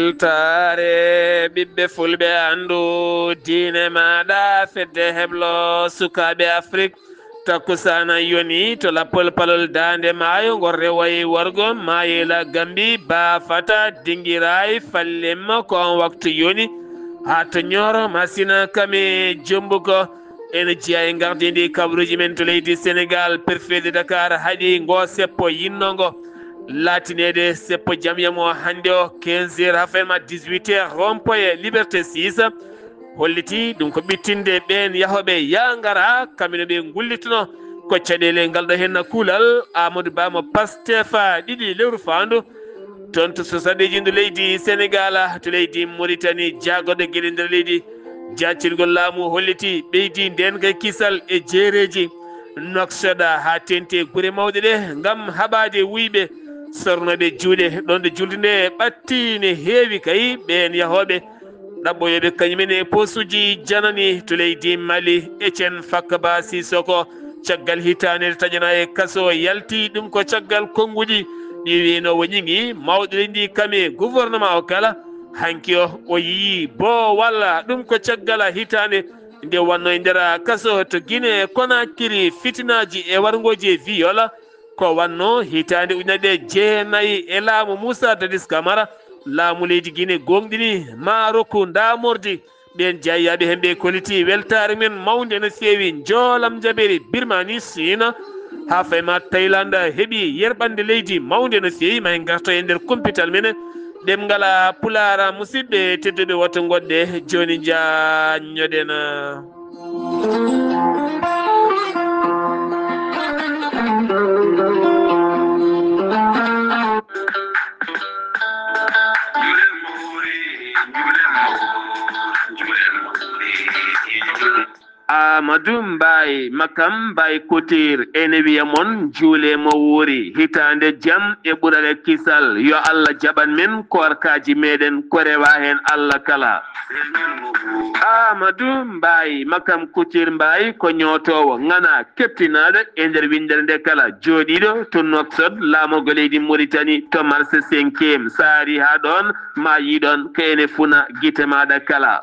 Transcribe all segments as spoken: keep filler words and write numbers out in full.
Weltaare ɓiɓɓe fulɓe, anndu diine maaɗa, fedde heblo sukaaɓe Afrik. Takkusaana yoni to lappol palol daande maayo, ngol rewayi wargo, Maayela Gambi, Baafata, Dingiray, Fallemma, ko on waktu yoni. Haa to Ñooro, Masina, Kame, Jombuko. Ene jeyaa e ngardiindi kabaruuji men to leydi Senegaal, préfet de Dakar haɗi ngo seppo yinnoo ngo laatineede seppo jam yamo hannde o, quinze heures haa fenma dix-huit heures, rond-point Liberté six. Holliti ɗum ko ɓittinde ɓeen yahooɓe yaa ngara, kamɓe no ɓe ngullitno ko caɗeele ngal ɗo henna kuulal Amadou Ba mo Pastef ɗiɗi lewru faandu. Toon to so saɗeeji ndu leydi Senegaal, to leydi Mauritanie, jaagorɗo geɗe nder leydi, jaacirgol laamu holliti ɓeydi ndeen kay kisal e jeereeji Nouakchott haa teeŋti e gure mawɗe ɗe ngam haɓaade wuyɓe sornooɓe juuɗe. Ɗoon ɗo julde nde ɓatti ne heewi kay ɓeen yahooɓe ɗaɓɓoyooɓe kañumen e posuuji janani to leydi Mali. Etienne Fakaba Sissoko, caggal hitaande nde taƴanaa e kaso, yalti ɗum ko caggal konnguɗi ɗi wiynoo o ñiŋi mawɗo leydi ndi kam e gouvernement o kala. Hanki o, o yiyii boowal, ɗum ko caggal hitaande nde wonnoo e nder kaso to Guinée Conakry, fitinaaji e warngooji e viol. Ko wannoo hitaande ujunere jeenayi e laamu Moussa Dadis Camara, laamu leydi Guinée gooŋɗini maa rokku ndaamordi ɓeen jeyaaɓe heen ɓe kolliti weltaare men mawnde no feewi. Njoolam jabeeri Birmani, Siina, haa fayma Tayilanda heɓi yerɓande leydi mawnde no feewi. Ma en ngarto e nder kumpital men ɗemngal Pulaar, musidɓe tedduɓe, woto ngoɗɗe jooni njaanñoɗen. Amadou Mbaye, Makam Mbaye Couture, ene wiya mon njuule mo wuuri, hitaande jam e ɓural e kisal, yo Allah jaɓan men koorkaaji meɗen, ko rewa heen Allah kala. Amadou Mbaye, Makam Couture Mbaye, ko ñootoowo, ŋana, keptinaaɗo e nder winndere nde kala, jooɗiiɗo to Nouakchott, laamorgo leydi Mauritanie, to marché cinquième. Saari haa ɗoon, ma yii ɗoon ko ene funa gite maaɗa kala.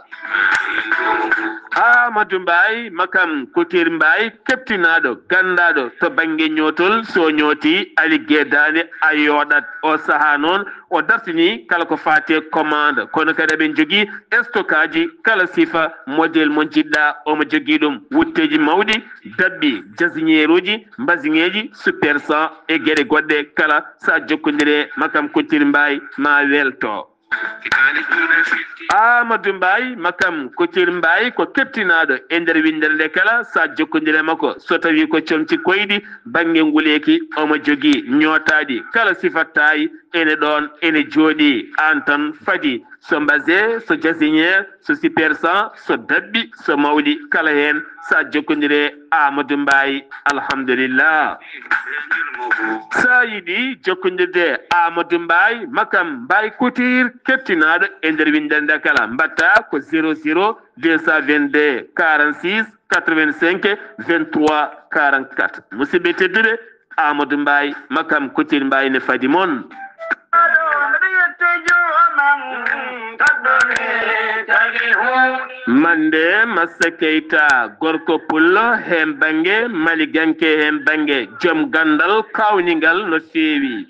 Amadou Mbaye, Makam Couture Mbaye, keptinaaɗo, ganndaaɗo to bannge ñootol, so ñooti, a liggedaani, a yooɗat. O sahaa noon, o dartini kala ko faati e commande, kono kadi eɓe njogii stockaaji kala sifa, modèle mo njiɗɗa, omo jogii ɗum. Wutteeji mawɗi, dabbi, jasiñeeruuji, mbasiŋeeji, super cent e geɗe goɗɗe kala, so a jokkondire Makam Couture Mbaye, ma welto. Amadou Mbaye, Makam Couture Mbaye, ko keptinaaɗo e nder winndere nde kala, so a jokkondire makko, so tawii ko comci koyɗi, bannge nguleeki, omo jogii ñootaaɗi kala sifa taay, ene ɗoon, ene jooɗii, aan tan fadi. So mbase, so jasiñeer, so super cent, so dabbi, so mawɗi, kala heen, so a jokkondire Amadou Mbaye, alhamdulillah. So a yiɗi jokkondirde Amadou Mbaye, Makam Mbaye Couture, keptinaaɗo e nder winndere nde kala, mbaɗta ko zéro zéro deux cent vingt-deux quarante-six quatre-vingt-cinq vingt-trois quarante-quatre. Musidɓe tedduɓe, Amadou Mbaye, Makam Couture Mbaye ne fadi mon. Mande Massa Keita, gorko pullo heen bannge, maliganke heen bannge, joom ganndal kaawningal no feewi.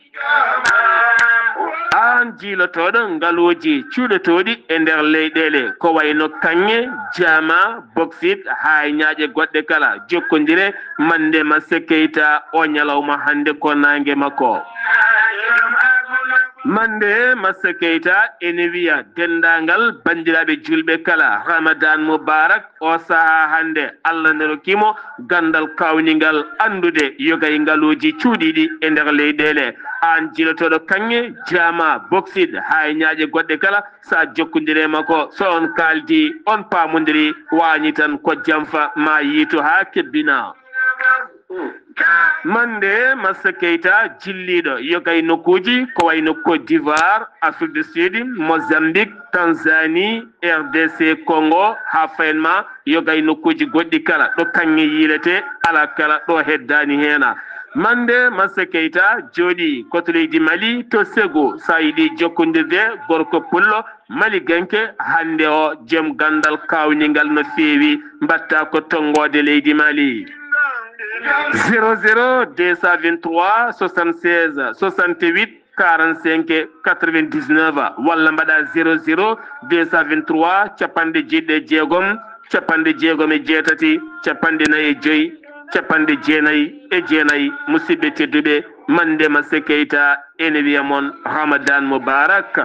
Aan jiilotooɗo ngaluuji cuuɗotooɗi e nder leyɗeele, ko wayno kaŋŋe, jaama, boksit, haa e ñaaƴe goɗɗe kala, jokkondire Mande Massa Keita o ñalawma hannde ko naange makko. Mande Massa Keita ene wiya denndaangal banndiraaɓe juulɓe kala, Ramadan Mubarak, o sahaa hannde Allah ne rokki mo ganndal kaawningal anndude yogay ngaluuji cuuɗiiɗi e nder leyɗeele. Aan jiilotooɗo kaŋŋe, jaama, boksit, haa e ñaaƴe goɗɗe kala, so a jokkondire makko, so on kaaldi, on paamondiri, waañi tan ko jamfa ma yiito haa kebbina. Mande Massa Keita jilliiɗo yogay nokkuuji ko wayno Côte d'Ivoire, Afrique du Sud, Mozambique, Tanzanie, R D C Congo, haa fayma yogay nokkuuji goɗɗi kala ɗo kaŋŋe yiiletee, alaa kala ɗo heddaani heena. Mande Massa Keita jooɗi ko to leydi Mali, to Sego. So a yiɗi jokkondirde gorko pullo Mali ganke, hannde o jom ganndal kaawningal no feewi, mbaɗta ko tonngoode leydi Mali. Zéro zéro deux cent vingt-trois soixante-seize soixante-huit quarante-cinq quatre-vingt-dix-neuf, walla mbaɗa zéro zéro deux cent vingt-trois capanɗe jeeɗiɗi e jeegom capanɗe jeegom e jeetati capanɗe nayi e joyi capanɗe jeenayi e jeenayi. Musidɓe tedduɓe, man Demba Sekeyta ene wiya mon Ramadan Mubarak.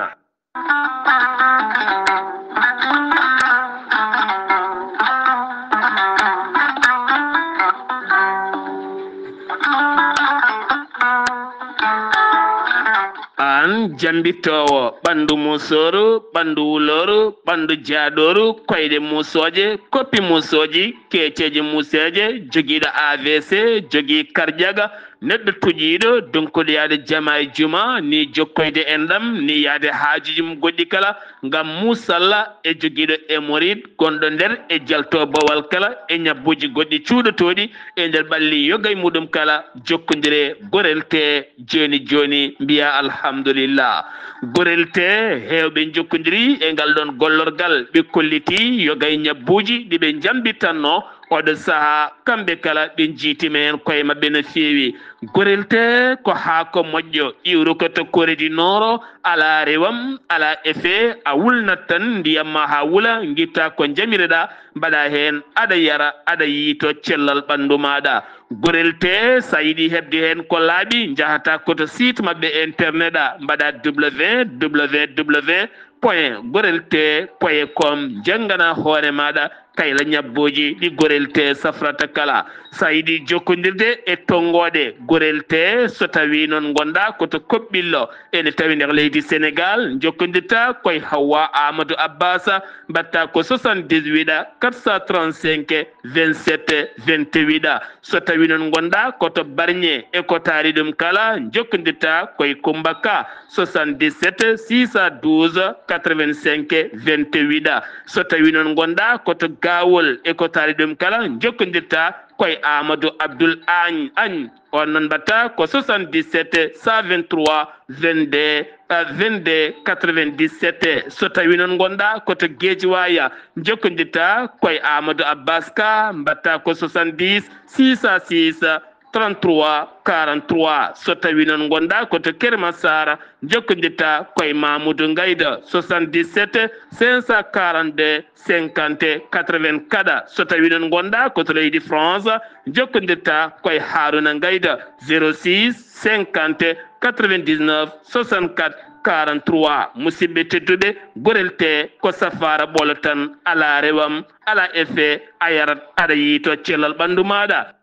Aan jambittoowo ɓanndu muusooru, ɓanndu wulooru, ɓanndu jaaɗooru, koyɗe muusooje, koppi muusooji, keeceeje muuseeje, jogiiɗo A V C, jogii karjaga, neɗɗo tuƴiiɗo, donkuɗo yahde jama e juma, ni jokkoyde enɗam, ni yahde haajuuji mum goɗɗi kala, ngam muusalla e jogiiɗo hémorroïde gonɗo nder e jalto bowal kala e ñabbuuji goɗɗi cuuɗotooɗi e nder ɓalli yoga e muɗum kala, jokkondire Gorel Tee jooni jooni, mbiya alhamdulillah. Gorel Tee heewɓe njokkondiri e ngal ɗoon gollorgal, ɓe kolliti yoga e ñabbuuji ɗi ɓe njambitanno oɗo sahaa, kamɓe kala ɓe njiitima heen koye maɓɓe no feewi. Gorel Tee ko haako moƴƴo, iwru ko to Corée du Nord, alaa rewam, alaa effet, a wulnat tan ndiyam ma haa wula, ngitta ko njamireɗaa, mbaɗa heen, aɗa yara, aɗa yiito cellal ɓanndu maaɗa. Gorel Tee, so a yiɗi heɓde heen ko laaɓi, njahata ko to site maɓɓe internet a, mbaɗa www point gorel tee point com, njanngana hoore maaɗa kayla ñabbuuji ɗi Gorel Tee safrata kala. So a yiɗi jokkondirde e tonngooɗe Gorel Tee, so tawii noon ngonɗaa ko to Koɓɓillo, ene tawi nder leydi Senegaal, njokkondirta koye Hawwa Amadou Abbas, mbaɗta ko soixante-dix-huit quatre cent trente-cinq vingt-sept vingt-huit. So tawii noon ngonɗaa ko to Barñe e ko taari ɗum kala, njokkondirta koye Kummba Ka, soixante-dix-sept six cent douze quatre-vingt-cinq vingt-huit. So tawii noon ngonɗaa ko to Gaawol e ko taari ɗum kala, njokkondirta koye Amadou Abdoul Agne, Agne. On noon mbaɗta ko soixante-dix-sept cent vingt-trois vingt-deux, euh, vingt-deux quatre-vingt-dix-sept. So tawii noon ngonɗaa ko to Guédiawaye, njokkondirta koye Amadou Abbas Ka, mbaɗta ko soixante-dix six cent six trente-trois quarante-trois. So tawii noon ngonɗaa ko to Keur Massar, njokkondirta koye Mamoudou Ngayda, soixante-dix-sept cinq cent quarante-deux cinquante quatre-vingt-quatre. So tawii noon ngonɗaa ko to leydi France, njokkondirta koye Harouna Ngayda, zéro six cinquante quatre-vingt-dix-neuf soixante-quatre quarante-trois. Musidɓe tedduɓe, Gorel Tee ko safaara ɓolo tan, alaa rewam, alaa effet, a yarat, aɗa yiito cellal ɓanndu maaɗa.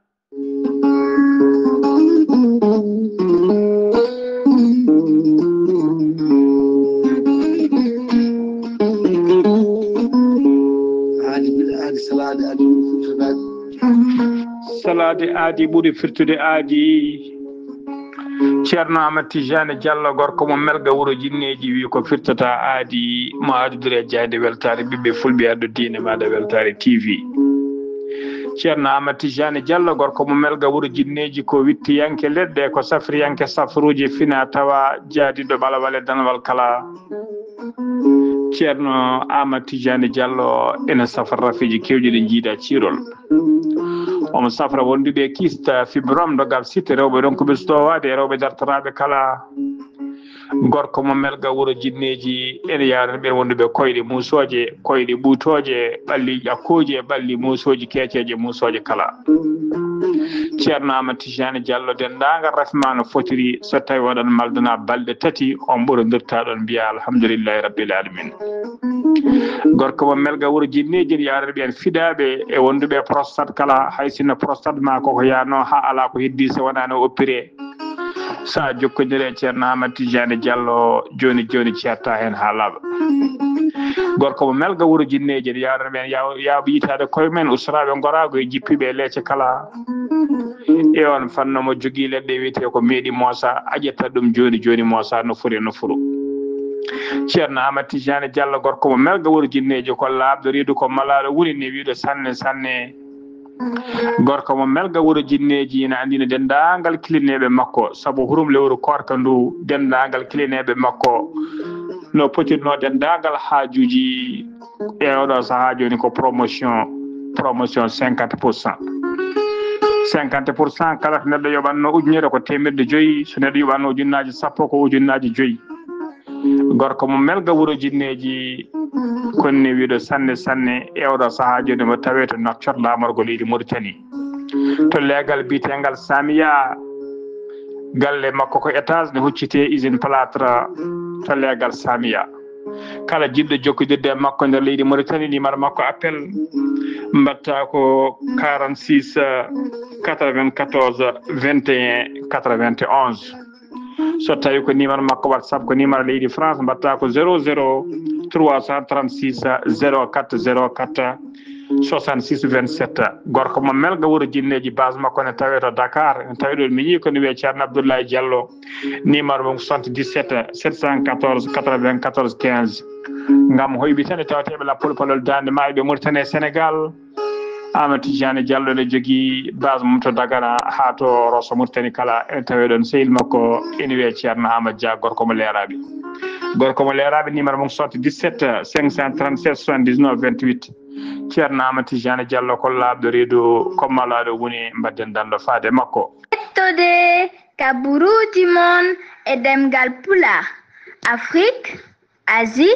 Aadi ɓuri firtude aadi, salaade aadi ɓuri firtude aadi. Salaade aadi ɓuri firtude aadi. Ceerno Amat Tijani Diallo, gorko mo Melga, wuro Jinneeji, wi ko firtata aadi, mo addude e jayde weltaare ɓiɓɓe fulɓe, addu diine maaɗa Weltaare T V. Ceerno Amat Tijani Diallo, gorko mo Melga, wuro Jinneeji, ko wittiyanke leɗɗe, ko safriyanke safruuji, fina tawa, jaadiɗo ɓalawal e danwal kala. Ceerno Amat Tijani Diallo ene safra rafeeji keewɗi ɗi njiida ciirol. Omo safra wonduɓe kista, fibrome, dogab sitte, rewɓe ronkuɓe sutowaade, rewɓe dartoraaɓe kala. Gorko mo Melga, wuro Jinneeji, ene yaarani ɓeen wonduɓe koyɗe muusooje, koyɗe ɓuutooje, ɓalli ƴakkooje, ɓalli muusooji, keeceeje muusooje kala. Ceerno Amat Tijani Diallo, denndaangal rafi ma no fotiri, so tawi oɗon maldana balɗe tati, on ɓurondirta ɗon, mbiya alhamdulillahi rabbil alamin. Gorko mo Melga, wuro Jinneeji, ene yaarani ɓeen fiɗaaɓe e wonduɓe prostate kala, hay sinno prostate ma koko yaano haa alaa ko heddi so wonaa no oppiree. So a jokkondire e Ceerno Amat Tijani Diallo jooni jooni, ceerta heen haa laaɓa. Gorko mo Melga, wuro Jinneeji, ene yaarani ɓeen yaw-, yaawɓe yitaade koye men, ustoraaɓe ngoraagu e jippiiɓe e leece kala. E on fannu mo jogii leɗɗe wiyetee ko meeɗi moosa, a ƴetta ɗum jooni jooni, moosa no foti no furu. Ceerno Amat Tijani Diallo, gorko mo Melga, wuro Jinneeji, ko laaɓɗo reedu, ko malaaɗo, woni newiiɗo sanne sanne. Gorko mo Melga wuro Jinneeji ina anndina denndaangal kilineeɓe makko, sabu hurum lewru koorka ndu, denndaangal kilineeɓe makko no potirnoo denndaangal haajuuji e oɗo sahaa jooni ko promotion, promotion cinquante pour cent. Cinquante pour cent, kala to neɗɗo yoɓatno ujunere ko teemeɗɗe joyi, so neɗɗo yoɓatno ujunnaaji sappo ko ujunnaaji joyi. Gorko mo Melga wuro Jinneeji, konni wiɗo sanne sanne e oɗo sahaa jooni mo tawee to Nouakchott laamorgo leydi Mauritanie. To leegal biyetegal Samiya, galle makko ko étage ne huccitee usine plâtre to leegal Samiya. Kala jiɗɗo jokkodirde e makko nder leydi Mauritanie, numéro makko appel mbaɗta ko quarante-six quatre-vingt-quatorze vingt et un quatre-vingt-onze. So tawi ko numéro makko WhatsApp, ko numéro leydi France, mbaɗta ko zéro zéro trois cent trente-six zéro quatre zéro quatre soixante-six vingt-sept. Gorko mo Melga wuro Jinneeji, base makko ne tawee to Dakar, ne tawee ɗo miñi ko ne wiyee Ceerno Abdoulaye Diallo. Numéro mum soixante-dix-sept sept cent quatorze quatre-vingt-quatorze quinze. Ngam hoyɓe tan e tawteeɓe lappol palol daande maayo ɓe Mauritanie e Sénégal. Amadou Tidiane Diallo ne jogii base mum to Dagana haa to Rosso Mauritanie kala, ene tawee ɗoon sehil makko ene wiyee Ceerno Amadou Dia, gorko mo Leeraaɓe. Gorko mo Leeraaɓe, numéro mum soixante-dix-sept cinq cent trente-sept soixante-dix-neuf vingt-huit. Ceerno Amadou Tidiane Diallo ko laaɓɗo reedu, ko malaaɗo woni, mbaɗden danndo faade e makko. Hettude kabaruuji mon e ɗemngal Pulaar, Afrik, Asie,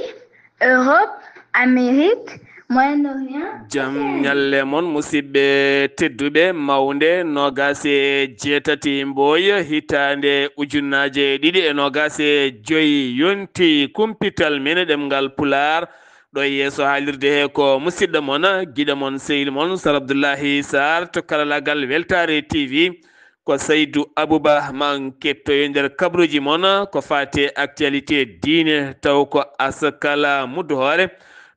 Europe, Amérique, Moyen-Orient. Jam ñalle mon, musidɓe tedduɓe, mawnde noogaas e jeetati Mbooy, hitaande ujunnaaje ɗiɗi e noogaas e joy yonti. Kumpital men e ɗemngal Pulaar, ɗo yeeso haalirde he ko musidɗo mon, giɗo mon, sehil mon, Sar Abdullahi Sarr to karallaagal Weltaare T V. Ko Saydu Abuba man kettoyo nder kabruuji mon ko faati e actualité diine, taw ko asakala muddu hoore.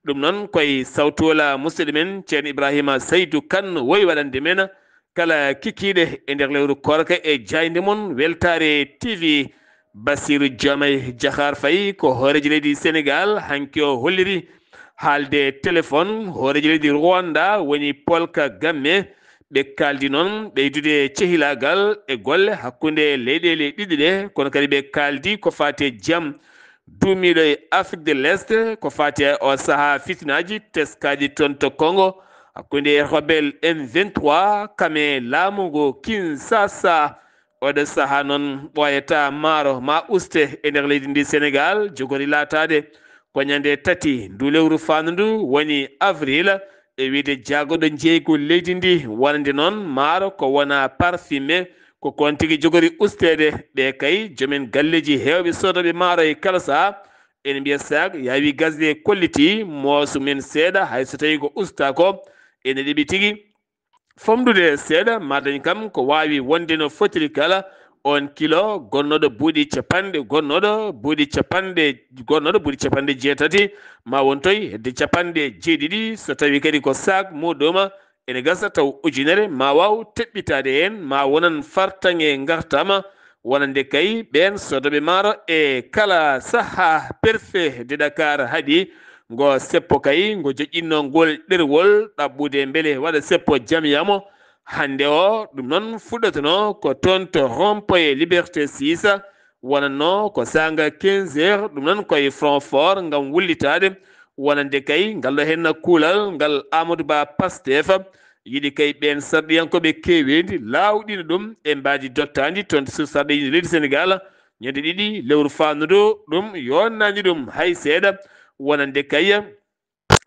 Ɗum noon koye sawtuwala musidɗo men Ceerno Ibrahima Saydu Kan woyi waɗande men kala kikiiɗe e nder lewru koorka e jaaynde mon Weltaare T V. Basiru Joomay Jahaar Fay ko hooreejo leydi Senegaal, hanki o holliri haalde téléphone hooreejo leydi Rwanda woni Paul Kagame. Ɓe kaaldi noon ɓeydude cehilaagal e golle hakkunde leyɗeele ɗiɗi ɗe, kono kadi ɓe kaaldi ko faati e jam duumiiɗo e Afrique de l'Est, ko faati e o sahaa fitinaaji teskaaɗi toon to Congo hakkunde rebelle M vingt-trois kam e laamu ngu Kinshasa. Oɗo sahaa noon ɓooyataa maaro ma uste e nder leydi ndi Senegaal, jogori laataade ko ñande tati ndu lewru faandu ndu woni avril, e wiyde jaagorɗo njeeygu leydi ndi. Wonande noon maaro ko wona parfumé, ko kon tigi jogori usteede. Ɓe kay joomen galleeji heewɓe soodooɓe maaro e kala sahaa ene mbiya saak yaawi gasde kolliti moosu men seeɗa, hay so tawi ko ustaa ko ene ɗeɓi tigi. Fomdude seeɗa ma dañ kam ko waawi wonde no fotiri kala on kilo gonnooɗo buuɗi capanɗe, gonnooɗo buuɗi capanɗe, gonnooɗo buuɗi capanɗe jeetati, ma won toy hedde capanɗe jeeɗiɗi, so tawi kadi ko saak muɗuma ene gasa taw ujunere ma waaw teɓɓitaade heen, ma wonan fartaŋe ngartama. Wonande kay ɓeen soodooɓe maaro e kala sahaa, préfet de Dakar haɗi ngo seppo kay ngo joƴƴinno ngol ɗerwol ɗaɓɓude mbele waɗa seppo jamyamo. Hannde o ɗum noon fuɗɗotono ko toon to rond-point Liberté six, wonanno ko saanga quinze heures, ɗum noon koye Francfort ngam wullitaade. Wonande kay ngal ɗo henna kuulal ngal Amadou Ba Pastef yiɗi kay ɓeen sarɗiyankooɓe keeweendi laawɗina ɗum e mbaadi dottaandi toon to sarɗiiji leydi Senegaal. Ñande ɗiɗi lewru faandu ɗum yonnaani ɗum hay seeɗa. Wonande kay,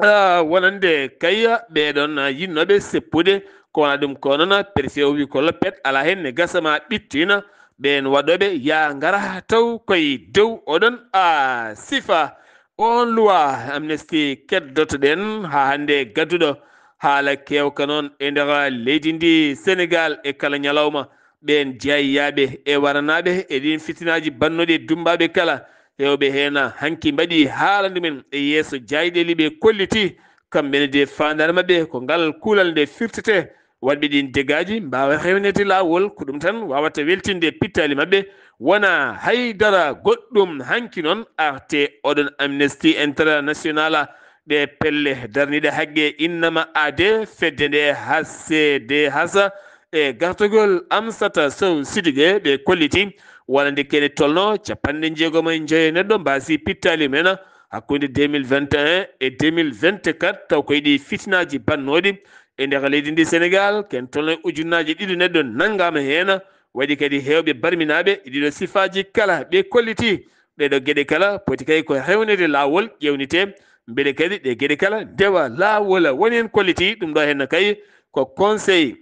ah, wonande kay ɓeeɗoon yinnooɓe seppude ko wona ɗum ko noon, préfet o wi ko loppet, alaa heen ne gasa ma ɓittina. Ɓeen waɗooɓe yaa ngara taw koye dow oɗon a sifa. On loi amnesty keddotoɗen haa hannde gadduɗo haala keewka noon e nder leydi ndi Senegaal e kala ñalawma. Ɓeen jaayyaaɓe e waranaaɓe e ɗiin fitinaaji bannooɗi e dummbaaɓe kala, heewɓe heen hanki mbaɗi haalande men e yeeso jaayɗeeli, ɓe kolliti kamɓe ne de faandaare maɓɓe ko ngal kuulal nde firtete. Waɗɓe ɗiin degaaji mbaawa rewneede laawol, ko ɗum tan waawata weltinde pittaali maɓɓe, wonaa hay dara goɗɗum. Hanki noon arte oɗon Amnesty International Ɗe pelle darniiɗe haqqe innama aade fedde nde H C D H e gartugol Amsata Sow Sidibé ɓe kolliti wonande kene tolno capanɗe jeegom e njoyo neɗɗo mbaasi pittaali men hakkunde deux mille vingt et un e deux mille vingt-quatre, taw koye ɗi fitinaaji bannooɗi e nder leydi ndi Senegaal, ken tolno e ujunnaaji ɗiɗi neɗɗo nanngaama heen. Waɗi kadi heewɓe barminaaɓe e ɗiɗo sifaaji kala ɓe kolliti. Ɗeɗo geɗe kala poti kay ko rewnede laawol ƴeewnite, mbele kadi ɗe geɗe kala ndewa laawol. Woni heen kolliti ɗum ɗo heen kay ko conseil.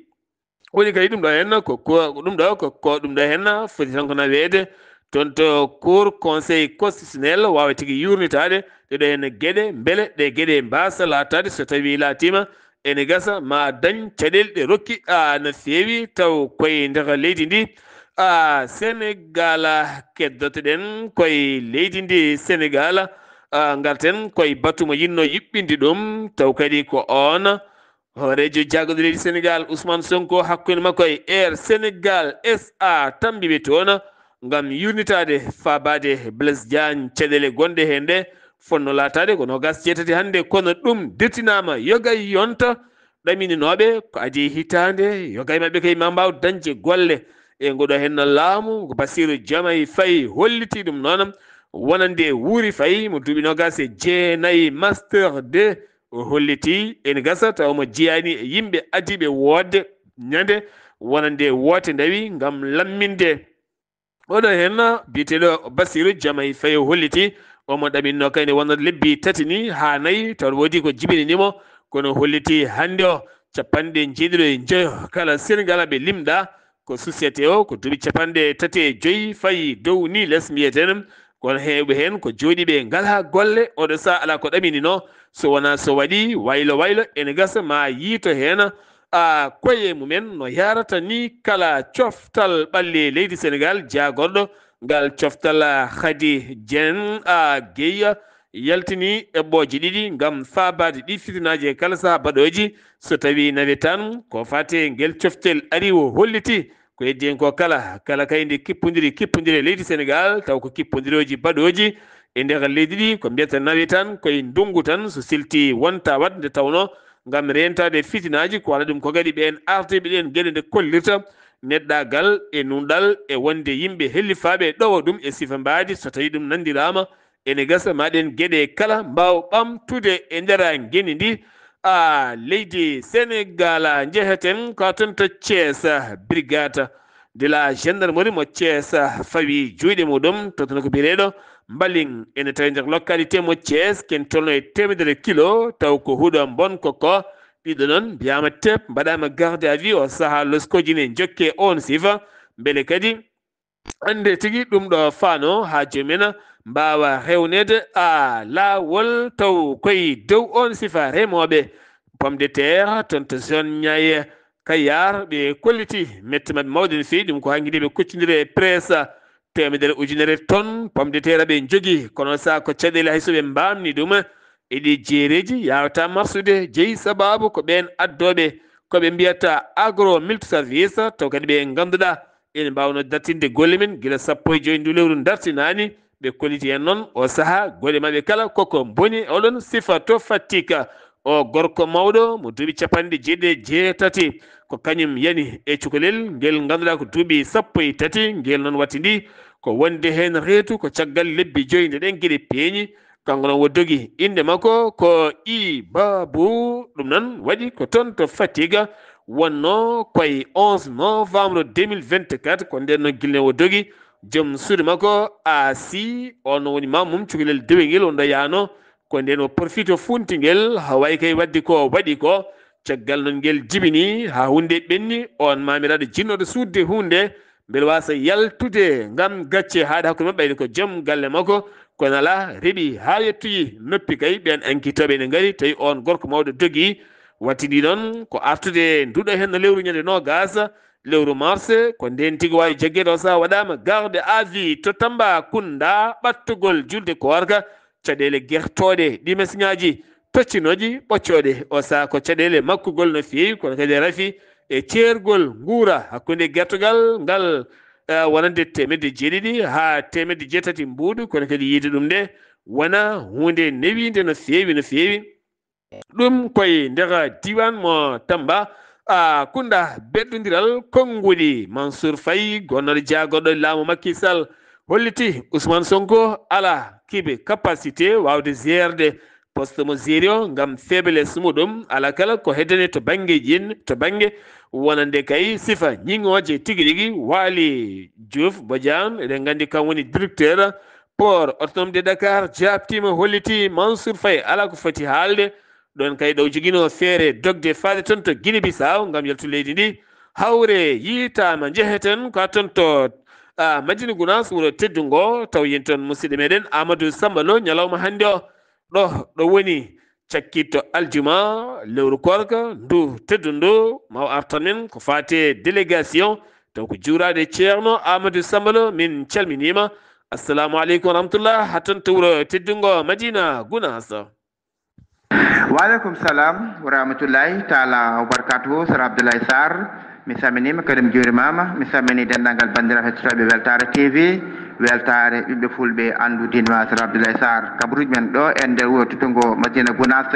Woni kadi ɗum ɗo heen ko, ko, ɗum ɗo ko, ko ɗum ɗo heen foti tan ko naweede toon to Cour Conseil Constitutionnel waawa tigi yuurnitaade ɗeɗo heen geɗe, mbele ɗe geɗe mbaasa laataade so tawii laatiima ene gasa ma dañ caɗeele ɗe rokki, a, no feewi taw koye nder leydi ndi, a, Senegaal. Keddoto-ɗen koye leydi ndi Senegaal, a, ngarten koye batu mo yinno yuɓɓinde ɗum, taw kadi ko oon hooreejo jaagorɗo leydi Senegaal Ousmane Sonko hakkunde makko e Air Senegaal S A tambiɓe toon ngam yurnitaade faabaade Blaise Diagne caɗeele gonɗe heen ɗe fonno laataade ko noogaas jeetati hannde, kono ɗum dirtinaama yoga yonta. Ɗamininooɓe ko adii hitaande yoga e maɓɓe kay ma mbaaw dañde golle. E ngoɗo heen laamu ko Bassirou Diomaye Faye holliti ɗum noon wonande wuuri fayi mo duuɓi noogaas e jeenayi master deux. O holliti ene gasa tawa mo jeyaani e yimɓe adiiɓe woodde ñande wonande woote ndawi ngam lamminde. Oɗo heen biyeteeɗo Bassirou Diomaye Faye holliti omo ɗaminno kayne wonno lebbi tati ni haa nayi taw woodi ko jibinani mo, kono holliti hannde o capanɗe jeeɗiɗo e njoyo kala Senegalaaɓe limɗa ko société o ko duuɓi capanɗe tati e joyi fayi dow ni les mbiyeten. Kono heewɓe heen ko jooɗiiɓe ngalaa golle oɗo saha alaa ko ɗaminino so wonaa so waɗi waylo waylo ene gasa ma yiito heen a koye mumen no yarata ni kala coftal ɓalli leydi Senegaal jaagorɗo ngal coftal Khady Dieng a Guèye yaltini eɓɓooje ɗiɗi ngam faabaade ɗi fitinaaji e kala saha baɗooji so tawi nawetaan ko fate ngel coftel ari o holliti ko heddi en ko kala kala kayndi kippondiri kippondiri e leydi Senegaal taw ko kippondirooji baɗooji e nder leydi ɗi ko mbiyata nawetaan koye ndunngu tan so silti wonta waɗ nde tawno ngam reentaade fitinaaji ko wala ɗum ko kadi ɓeen ardiiɓe ɗeen geɗe nde kollirta neɗɗaagal e nunɗal e wonde yimɓe hellifaaɓe ɗowa ɗum e sifa mbaadi so tawi ɗum nanndiraama ene gasa ma ɗeen geɗe kala mbaaw ɓamtude e nder ngeni ndi a leydi Senegaal. Njeheten ko toon to Thiès, brigade de la gendarmerie mo Thiès fawi juuɗe muɗum tottano ko biyeteeɗo Mbalin ene tawi nder localité mo Thiès ken tolno e teemedere kilo taw ko huɗo mbon koko ɗiɗo noon mbiyama tep mbaɗama garde à vue o saha loskojine jokke on sifa mbele kadi annde tigi ɗum ɗo faano haa joomina mbaawa rewnede a laawol taw koye dow on sifa remooɓe pomme de terre toon to zone Niayes Kayar ɓe kolliti mette maɓɓe mawɗe no feewi ɗum ko hanki nde ɓe koccondiri e presse teemedere ujunere tonne pomme de terre ɓe njogii kono sa ko caɗeele hay so ɓe mbamni ɗum e ɗi jeereji yawata marsude jeyi sababu ko ɓeen addooɓe ko ɓe mbiyata agro multiservice taw kadi ɓe ngannduɗaa ene mbaawno dartinde golle men gila sappo e joyi ndu lewru dartinaani. Ɓe kolliti heen noon oo sahaa golle maɓɓe kala koko mboni e oɗon sifa to Fatick. Oo gorko mawɗo mo duuɓi capanɗe jeeɗiɗi e jeetati ko kañum yani e cukalel ngel ngannduɗaa ko duuɓi sappo e tati ngel noon wattindi ko wonde heen reedu ko caggal lebbi joyi nde ɗeen geɗe peeñi. Kanko noon wo dogi innde makko ko I Babu ɗum noon waɗi ko toon to Fatick wonnoo koye onze novembre deux mille vingt-quatre ko ndeen noon gilne wo dogi. Joom suudu makko A C on woni maamum cukalel dewel ngel wonɗo yaano ko ndeen o profito funti ngel haa wayi kay waɗde ko waɗi ko caggal noon ngel jibini haa huunde ɓenni on maamiraaɗo jinnooɗo suuɗde huunde mbele waasa yaltude ngam gacce haaɗa hakkunde maɓɓe ɓayde ko joom galle makko kono alaa reɓi haa yettoyi noppi kay ɓeen ankitooɓe ene ngari tawi on gorko mawɗo dogi wattindi noon ko artude nduɗo heen no lewru ñande noogaas lewru mars ko ndeen tigi waawi jaggeede o saha waɗaama garde à vue to Tambacounda ɓattugol julde koorka caɗeele gertooɗe ɗi masiŋaaji toccinooji ɓoccooɗe o saha ko caɗeele makkugol no feewi kono kadi rafi e ceergol nguura hakkunde gertogal ngal eh, wonande teemedde jeeɗiɗi haa teemedde jeetati mbuuɗu kono kadi yiide ɗum nde wona huunde newiinde no feewi no feewi. Ɗum koye nder diiwaan mo Tamba, a Kunda, beddondiral konnguɗi Mansour Faye, gonnooɗo jaagorɗo laamu Macky Sall, holliti Ousmane Sonko ala kibe capacité waawde gérde poste mo géri o ngam faiblesse muɗum, ala kala ko heddani to bannge jin, to bannge wonande kay sifa ñiŋooje tigi rigi. Waly Diouf Bodian, eɗen nganndi kam woni directeur port autonome de Dakar, jaabtiima, holliti Mansour Faye ala ko foti haalde. Ɗon kay ɗo joginoo feere dogde faade toon to Guinée Bissau ngam yaltu leydi ndi. Hawre yiytaama, njeheten ko toon to, a, Madina Gounass, wuro teddungo, taw yen toon musidɗo meɗen Amadou Samba Lo ñalawma hannde o. Ɗo, ɗo woni cakkitto aljuma lewru koorka ndu teddundu, ma o artan men ko faate délégation. Taw ko juuraade Ceerno Amadou Samba Lo, min calminiima. Assalamu aleykum wa rahmatullah, haa toon to wuro teddungo Madina Gounass. Waaleykum salam wa rahmatullahi taala wa barakatuhu, Sar Abdoulaye Sarr. Mi salminiima, kadi mi juurimaama. Mi salmini denndaangal banndiraaɓe hettotooɓe Weltaare T V, Weltaare ɓiɓɓe fulɓe anndu diine ma, Sar Abdoulaye Sarr. Kabaruuji men ɗo e nder wuro teddungo Madina Gounass,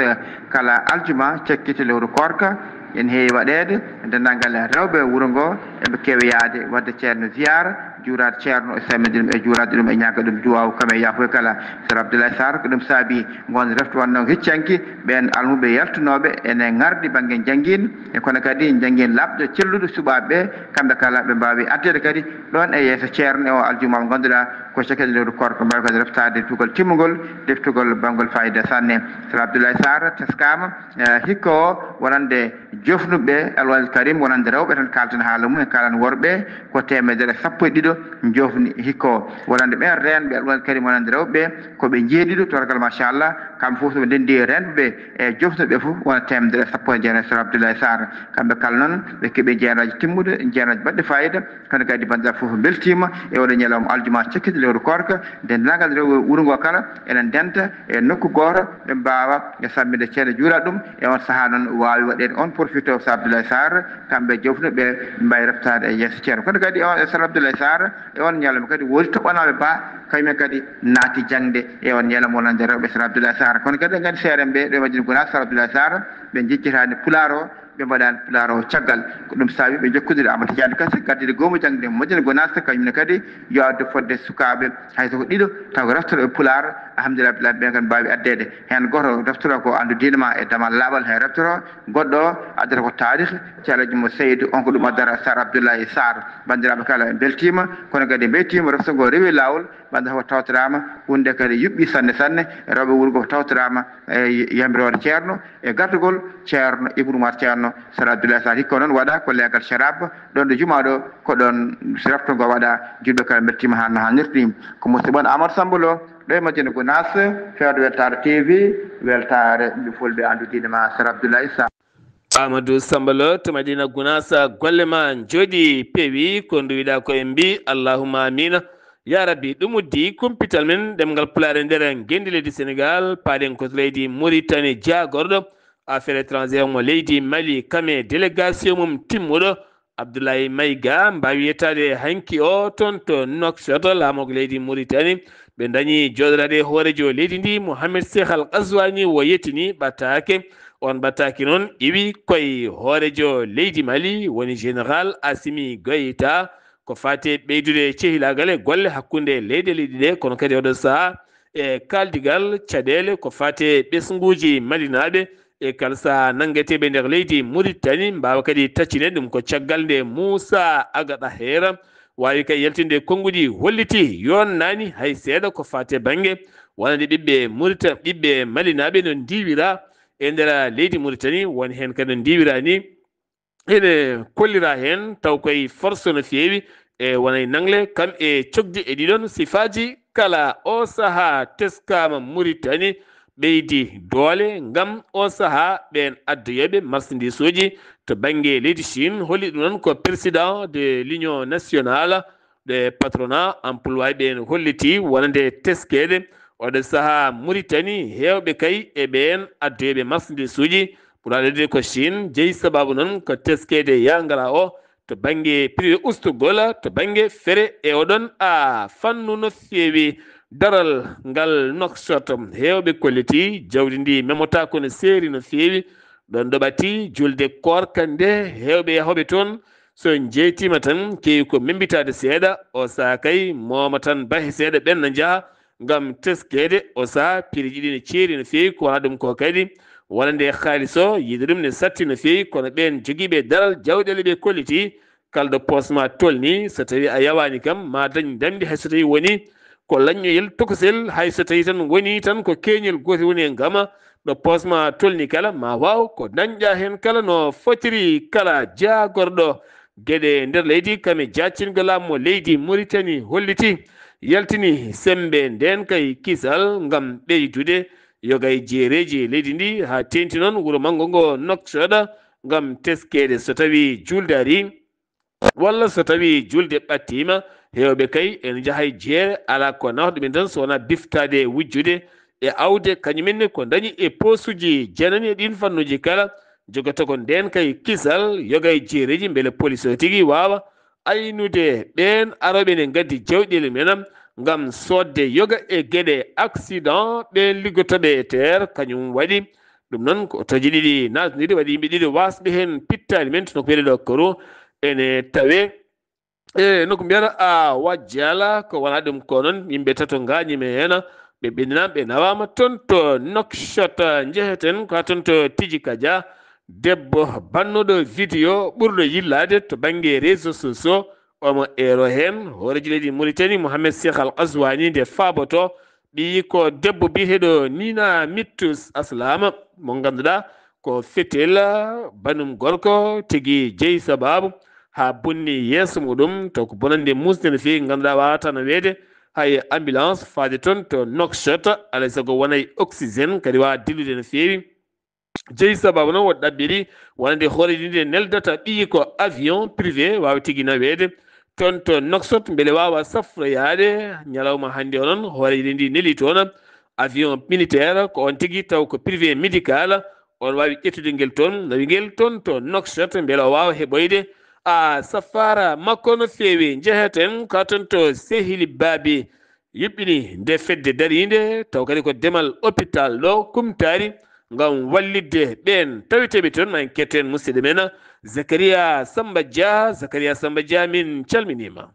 kala aljuma cakkiti lewru koorka, ene heewi waɗeede. Denndaangal rewɓe wuro ngo, eɓe keewi yahde waɗde ceerno ziyaara, juuraade ceerno, e salminde ɗum, e juuraade ɗum, e ñaagde ɗum duwaaw kam e yaafuya kala. Sar Abdoulaye Sarr, ko ɗum saabi ngon reftu wonnoo hecci hanki ɓeen almuɓɓe yaltunooɓe ene ngardi bannge njanngiin, e kono kadi njanngiin laaɓɗo celluɗo suɓaaɓe ɓe, kamɓe kala ɓe mbaawi addeede kadi ɗoon e yeeso ceerno e o aljuma mo ngannduɗaa ko cakkiti lewru koorka, mbaawi kadi reftaade deftugol timmungol, deftugol banngol faayiida sanne. Sar Abdoulaye Sarr teskaama, eh, hikka o wonande jofnuɓe Alwalid Karim, wonande rewɓe tan kaalten haala mum, en kaalan worɓe, ko teemedere sappo e ɗiɗo jofni hikka o. Wonande ɓeen reenɓe Alwalid Karim, wonande rewɓe, ko ɓe njeeɗiɗo, tabarkalla machallah, kamɓe fof so ɓe ndenndi reenɓe ɓe e jofnuɓe fof wona teemedere sappo e jeenayi, Sar Abdoulaye Sarr. Kamɓe kala noon ɓe keɓi jeenaji timmuɗe, jeenaji baɗɗe faayiida. Kono kadi banndiraaɓe fof mbeltiima e oɗo ñalawma aljuma cakkiti lewru koorka, denndaangal rewɓe wuro ngo kala ene ndenta e nokku gooto, ɓe mbaawa e salminde ceerno, juura ɗum. E on sahaa noon waawi waɗeede on profito, Sar Abdoulaye Sarr, kamɓe jofnuɓe mbaawi reftaade e yeeso ceerno. Kono kadi on, e Sar Abdoulaye Sarr, e on ñalawma kadi woodi toɓɓanaaɓe ba, kañumen kadi naati jaŋde e on ñalawma wonande rewɓe, Sar Abdoulaye Sarr. Kono kadi en nganndi seerenɓe ɗo e Madina Gounass, Sar Abdoulaye Sarr, ɓe njejjitaani pulaar o, ɓe mbaɗaani pulaar o caggal. Ko ɗum saabi ɓe jokkondiri Amadou Tidiane Kane, gardiiɗo goomu jaŋde Madina Gounass, kañum ne kadi yo addu fodde sukaaɓe hay so ko ɗiɗo, taw ko reftorooɓe pulaar, alhamdulillah, ɓe kadi mbaawi addeede. Heen gooto reftoroo ko anndu diine ma e damal laaɓal, heen reftoroo, goɗɗo o addata ko taarih, Ceerno Alhaji Mo Seydou, on ko ɗum addata, Sar Abdoulaye Sarr. Banndiraaɓe kala en mbeltiima, kono kadi mbeltiima, refto ngo rewi laawol, banndiraaɓe fof tawtoraama, huunde kadi yuɓɓi sanne sanne, rewɓe wuro ngo fof tawtoraama, e yamiroore ceerno, e gardagol ceerno Ibnu Umar, ceerno Sar Abdoulaye Sarr. Hikka o noon waɗa ko leegal Sharab, ɗoon ɗo jumaa ɗo, ko ɗoon refto ngo waɗa, juulɓe kala mbeltiima haa no haanirta ni. Ko musidɗo mon Amadou Samba Lo, ɗo e Madina Gounass, fewndo Weltaare T V, Weltaare ɓiɓɓe fulɓe anndu diine ma, Sar Abdoulaye Sarr. Amadou Samba Lo to Madina Gounass, golle ma njooɗi, peewi, ko nduwiɗaa ko en mbi allahumma amina. Ya Rabbi, ɗum uddi kumpital men ɗemngal Pulaar e nder ngenndi leydi Senegaal, paaɗen ko to leydi Mauritanie, jaagorɗo affaires étrangères mo leydi Mali, kam e délégation mum timmuɗo, Abdoulaye Maïga, mbaawi yettaade hanki o toon to Nouakchott, laamorgo leydi Mauritanie. Ɓe ndañi jooɗoraade e hooreejo leydi ndi, Mohamed Cheikh Al Ghazouani, o yettini ɓataake. On ɓataake noon iwi koye hooreejo leydi Mali, woni Général Assimi Goïta, ko faati e ɓeydude cehilaagal e golle hakkunde leyɗeele ɗiɗi ɗe, kono kadi oɗo sahaa e kaaldigal caɗeele ko faati e ɓesnguuji malinaaɓe e kala sahaa nanngeteeɓe nder leydi Mauritanie, mbaawa kadi taccinde ɗum. Ko caggal nde Moussa Aga Tahera waawi kay yaltinde konnguɗi, holliti yonnaani hay seeɗa ko faati e bannge wonande ɓiɓɓe Mauritanie, ɓiɓɓe malinaaɓe no ndiwira e nder leydi Mauritanie, won heen kadi no ndiwira ni. Ene kollira heen taw koye force no feewi, e wonay nangle kam e cogdi e ɗiɗon sifaaji kala. O sahaa teskaama Mauritanie ɓeydi doole ngam o sahaa ɓeen addoyooɓe marchandise uji to bannge leydi Chine, holli ɗum noon ko président de l'union nationale de patronat employé ɓe, en holliti wonande teskeede oɗo sahaa Mauritanie, heewɓe kay e ɓeen addoyooɓe marchandise uji ɓuraaɗo de ko Chine, jeyi sababu noon ko teskeede yaangala o to bannge privé ustugol, to bannge fere e oɗon a fannu no feewi. Daral ngal Nouakchott, heewɓe kollitii jawdi ndi memotaako no seeri no feewi. Ɗoon ɗo ɓati julde koorka nde, heewɓe yahooɓe toon, so njeytiima tan, keewi ko memmbitaade seeɗa. O sahaa kay, mooma tan baahe seeɗa ɓeen na njaha ngam teskeede. O sahaa, piriiji ɗi no ceeri no feewi, ko wonaa ɗum ko kadi wonande e haalis o, yiide ɗum ne satti no feewi, kono ɓeen jogiiɓe daral jawɗeele ɓe kollitii, kala ɗo poos ma tolni, so tawii a yawaani kam, ma dañ dañde hay so tawii woni ko laññoyel tokosel, hay so tawii tan woni tan ko keñel gootel woni e ngama, ɗo poos ma tolni kala, ma waaw ko dañɗa heen kala no fotiri. Kala jaagorɗo geɗe nder leydi, kam e jaccingol laamu leydi Mauritanie holliti, yaltini semmbe ndeen kay kisal ngam ɓeydude yoga e jeereeji leydi ndi, haa teeŋti noon wuro manngo ngo Nouakchott, ngam teskeede so tawii juulde arii, walla so tawii juulde ɓattiima. Heewɓe kay ene njaha e jeere, alaa ko nawata ɗumen tan so wonaa biftaade e wujjude e aawde kañum en ne ko ndañi e poosuuji janani e ɗiin fannuuji kala. Jogotoo ko ndeen kay kisal, yoga e jeereeji, mbele polis o tigi waawa aynude ɓeen arooɓe ne ngaddi jawɗeele mumen ngam soodde yoga e geɗe accident, ɓeen liggotooɓe e terre. Kañum waɗi ɗum noon ko otooji ɗiɗi naatndiɗi, waɗi yimɓe ɗiɗi waasɓe heen pittaali men to nokku wiyetee ɗo Koro, ene tawee e nokku mbiyata a Wajjala. Ko wonaa ɗum ko noon, yimɓe tato ngaañiima heen, ɓe ɓenndinaama, ɓe nawaama toon to Nouakchott. Njeheten ko haa toon to Tiji Kaja, debbo bannooɗo video ɓurɗo yillaade to bannge réseaux sociaux. Omo eero heen hooreejo leydi Mauritanie, Mohamed Cheikh Al Ghazouani, nde faabotoo ɓiyi ko debbo biyeteeɗo Nina Mittus Aslama, mo ngannduɗaa ko fetel banum gorko tigi jeyi sabaabu haa bonni yeeso muɗum, taw ko bonannde muusde no feewi, ngannduɗaa waawata no weede hay ambulance faade toon to Nouakchott, alaa e sago wonay oxygène kadi waawa dillude no feewi. Jeyi sabaabu noon, o ɗaɓɓiri wonande hooreejo ndi neldata ɓiyi ko avion privé waawa tigi naweede toon to Nouakchott, mbele waawa safroyaade. Ñalawma hannde o noon, hooreejo ndi neli toon avion militaire, ko oon tigi taw ko privé médical, oon waawi ƴettude ngel toon, nawi ngel toon to Nouakchott, mbele o waawa heɓoyde a safaara makko no feewi. Njeheten ka toon to Sehili Baabi. Yuɓɓini nde fedde dariinde, taw kadi ko demal hôpital ɗo Kumtaari ngam wallitde ɓeen taweteeɓe toon. Ma en ketto heen musidɗo men Zakaria Samba Dia. Zakaria Samba Dia, min calminiima.